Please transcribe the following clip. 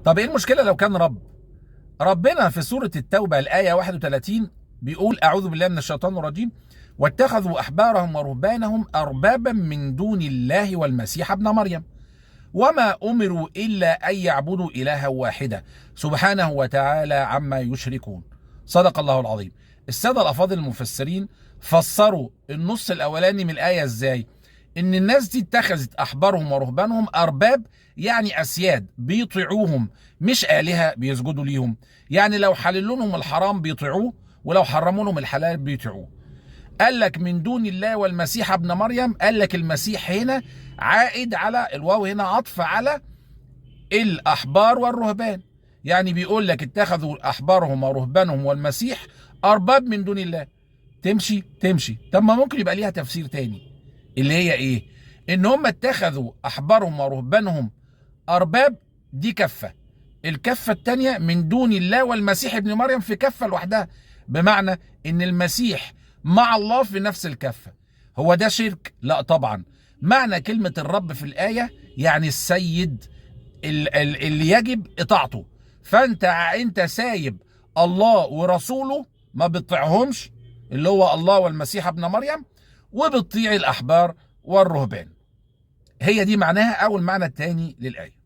طب ايه المشكلة لو كان رب؟ ربنا في سورة التوبة الآية 31 بيقول: أعوذ بالله من الشيطان الرجيم، واتخذوا أحبارهم ورهبانهم أربابا من دون الله والمسيح ابن مريم وما أمروا إلا أن يعبدوا إلها واحدا سبحانه وتعالى عما يشركون. صدق الله العظيم. السادة الأفاضل المفسرين فسروا النص الأولاني من الآية إزاي؟ إن الناس دي اتخذت أحبارهم ورهبانهم أرباب، يعني أسياد بيطيعوهم، مش آلهة بيسجدوا ليهم. يعني لو حللوا لهم الحرام بيطيعوه، ولو حرموا لهم الحلال بيطيعوه. قال لك من دون الله والمسيح ابن مريم، قال لك المسيح هنا عائد على الواو، هنا عطف على الأحبار والرهبان. يعني بيقول لك اتخذوا أحبارهم ورهبانهم والمسيح أرباب من دون الله. تمشي تمشي. طب ما ممكن يبقى ليها تفسير تاني، اللي هي ايه؟ ان هم اتخذوا احبارهم ورهبانهم ارباب، دي كفه. الكفة التانية من دون الله والمسيح ابن مريم في كفه لوحدها، بمعنى ان المسيح مع الله في نفس الكفة. هو ده شرك؟ لا طبعا. معنى كلمة الرب في الايه يعني السيد اللي يجب اطاعته. فانت سايب الله ورسوله ما بتطيعهمش، اللي هو الله والمسيح ابن مريم، وبتطيع الأحبار والرهبان. هي دي معناها أو المعنى الثاني للآية.